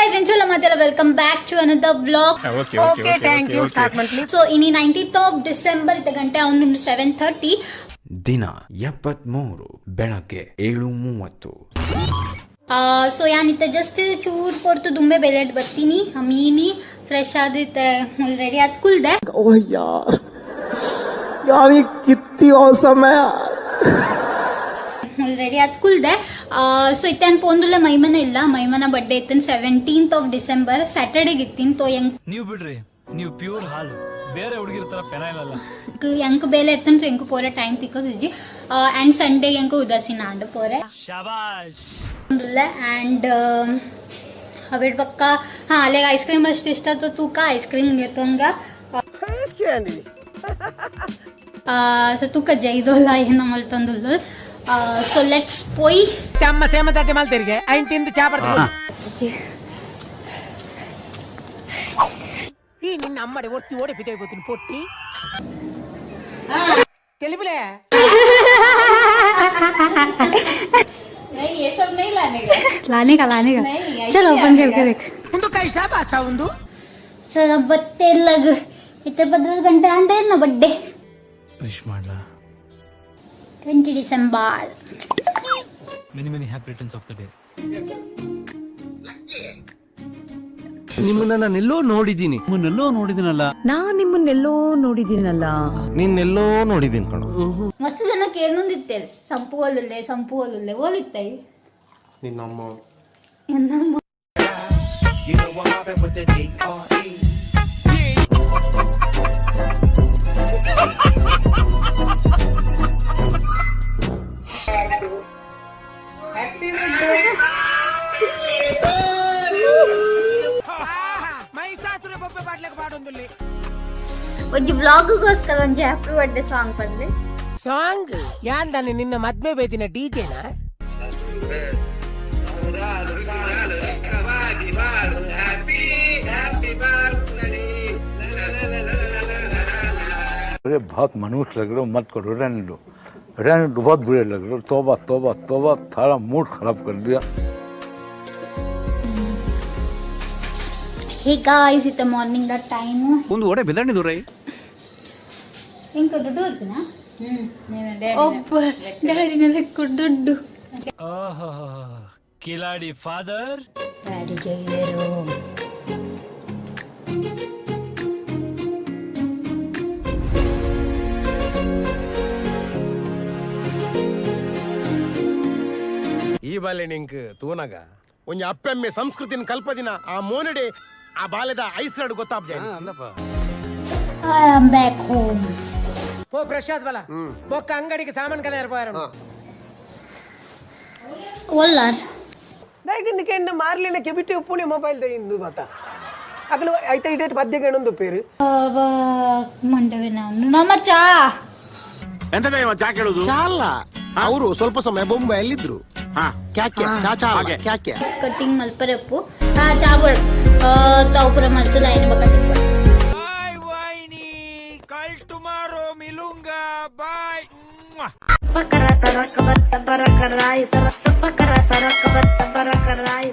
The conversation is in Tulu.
Guys, inshallah matela welcome back to another vlog. Okay okay thank you start ಮಾಡ್ಲಿ. So ಇನಿ 19th of December ಇತ್ತ ಗಂಟೆ ಅವನು 7:30. ದಿನ 73 ಬೆಳಗ್ಗೆ 7:30. ಸೊ ಯಾನಿತ್ತ ಜಸ್ಟ್ ಚೂರ್ ಪೊರ್ತು ದುಂಬೆ ಬೆಲೆಟ್ ಬರ್ತೀನಿ, ಮೀನಿ ಫ್ರೆಶ್ ಆದಿತ್ತೆ ರೆಡಿ ಆದ್ ಕುಲ್ದೆ. ओह यार यार, ये कितनी औसम है यार. ರೆಡಿ ಆದ್ ಕುಲ್ದೆ. ಸೊ ಇತ್ತೆ ಪೋಂದುಲ್ಲ ಮೈಮನ ಇಲ್ಲ, ಮೈಮನ ಬರ್ಡೇ ಇತ್ತನ್ 17th of December ಸ್ಯಾಟರ್ಡೇಗೆ ಇತ್ತಿನ್. ತೋ ಎಂಕ್ ನೀವ್ ಬಿಡ್ರಿ, ನೀವು ಪ್ಯೂರ್ ಹಾಲು, ಬೇರೆ ಹುಡುಗಿರ್ ತರ ಪೆನಾಯಿಲ್ ಅಲ್ಲ. ಎಂಕ್ ಬೇಲೆ ಎತ್ತನ್, ಸೊ ಎಂಕ್ ಪೋರೆ ಟೈಮ್ ತಿಕ್ಕೋದಿಜ್ಜಿ. ಆ್ಯಂಡ್ ಸಂಡೇ ಎಂಕ್ ಉದಾಸೀನ ಆಂಡ್ ಪೋರೆ ಶಬಾಷ್. ಆ್ಯಂಡ್ ಅವಿಡ್ ಬಕ್ಕ ಹಾಂ ಅಲ್ಲಿಗೆ ಐಸ್ ಕ್ರೀಮ್ ಅಷ್ಟು ಇಷ್ಟ ಆಯ್ತು, ತೂಕ ಐಸ್ ಕ್ರೀಮ್ ಗೆತ್ತೊಂಗ. ಸೊ ತೂಕ ಜೈದೋಲ್ಲ ಏನ ಮಲ್ತೊಂದುಲ್ಲ. ಸೊ let's ಪೋಯ್. ಅಮ್ಮ ಸೇಮ ತಟ್ಟೆ ಮಲ್ತೆರಿಗೆ ಐನ್ ತಿಂದು ಚಾ ಬರ್ತದೆ. ಈ ನಿನ್ನ ಅಮ್ಮಡೆ ಒತ್ತಿ ಓಡಿ ಬಿದ್ದೆ ಗೊತ್ತಿನ ಪೊಟ್ಟಿ తెలుపులే. लाने का लाने का चलो ओपन करके देख. ಒಂದು ಕೈಸಾ ಭಾಷಾ ಒಂದು. ಸರ್ ಬತ್ತೆ ಲಗ್ ಇತ್ತೆ 14 ಗಂಟೆ ಅಂತ ಏನು ಬರ್ಡೇ. ವಿಶ್ ಮಾಡ್ಲಾ? 20 December. Many many happy returns of the day. ನಿಮ್ಮನ್ನ ನಾನೆಲ್ಲೋ ನೋಡಿದ್ದೀನಿ, ನಿಮ್ಮನ್ನೆಲ್ಲೋ ನೋಡಿದಿನಲ್ಲ. ನಾನ್ ನಿಮ್ಮನ್ನೆಲ್ಲೋ ನೋಡಿದ್ದೀನಲ್ಲ. ನಿನ್ನೆಲ್ಲೋ ನೋಡಿದೀನಿ ಕಣೋ. ಮಸ್ತ್ ಜನ ಕೇಳೊಂದಿತ್ತೆ, ಸಂಪು ಒಲ್ಲುಲ್ಲೆ ಸಂಪು ಒಲ್ಲುಲ್ಲೆ ಓಲಿತ್ತೈ. ನಿನ್ನಮ್ಮ. ಎನ್ನಮ್ಮ. ಮೈಸಾಸುರ ಬೊಬ್ಬೆ ಪಾಡ್ಲಕ್ಕೆ ಪಾಡೊಂದುಲ್ಲಿ. ಒಂಜಿ ವ್ಲಾಗ್ಗೋಸ್ಕರ ಒಂಜಿ ಹ್ಯಾಪಿ ಬರ್ಡೇ ಸಾಂಗ್ ಪನ್ಲೆ. ಸಾಂಗ್ ಯಾನ್ ದಾನೆ ನಿನ್ನ ಮದ್ವೆ ಬೇದಿನ ಡಿಜೆನಾ? अरे बहुत मनुष्य लग रहे हो, मत करो, रहने दो रहने दो, बहुत बुरे लग रहे हो, तौबा तौबा तौबा, थारा मूड खराब कर दिया. ಹೇ ಗಾಯ್ಸ್, ಇತ್ತ ಮಾರ್ನಿಂಗ್ the time. ಒಂದು ಒಡೆ ಬೆದಣ್ಣಿ ದೊರೈ. ಎಂಕ ದುಡ್ಡು ಬರ್ತೀನಾ? ಒಬ್ಬ ಡ್ಯಾಡಿನ ದುಡ್ಡು. ಓಹೋ, ಕಿಲಾಡಿ ಫಾದರ್. ಡ್ಯಾಡಿ ಜೈಲೇರು. ಈ ಬಾಲೆ ನಿಂಕ್ ತೂನಗ ಒಂಜಿ ಅಪ್ಪೆಮ್ಮೆ ಸಂಸ್ಕೃತಿನ ಕಲ್ಪದಿನ ಆ ಮೋನಡೆ ಆ ಬಾಲೆದ ಐಸ್ರಾಡ್ ಗೊತ್ತಾಪ್ಜ. I am back home. ಪೋ ಪ್ರಸಾದ್ ಬಲ ಬೊಕ್ಕ ಅಂಗಡಿಗೆ ಸಾಮಾನ್ ಕನೆಯರ್ ಪೋಯರ. ಒಲ್ಲಾರ್. ದಾಯಕಿಂದಕ್ಕೆ ಮಾರ್ಲಿನ ಕೆಬಿಟಿ ಉಪ್ಪುಣಿ ಮೊಬೈಲ್ ಇಂದು ಮಾತ ಅಗಲು ಐತ ಇಡೇಟ್ ಪದ್ಯಕ್ಕೆ ಏನೊಂದು ಪೇರು. ಮಂಡವೆ ನಮ್ಮ ಚಾ. ಎಂತದ ಚಾ ಕೇಳುದು? ಚಾಲ್ಲ, ಅವರು ಸ್ವಲ್ಪ ಸಮಯ ಬೊಂಬೈಯಲ್ಲಿದ್ರು. ಕ್ಯಾಕೆ ಚಾಚಾ ಕ್ಯಾಕೆ. ಕಟ್ಟಿಂಗ್ ಮಲ್ಪರೆಪ್ಪು ಚಾ ಬೋಡ್ ತಾವು ಪೂರ ಮಲ್ತದ ಐನ ಬಕ್ಕ ತಿಪ್ಪ. ಪಕರ ಚರಕ ಬಚ್ಚ ಬರಕ ರಾಯ್ ಸರ ಸಪಕರ ಚರಕ ಬಚ್ಚ ಬರಕ ರಾಯ್.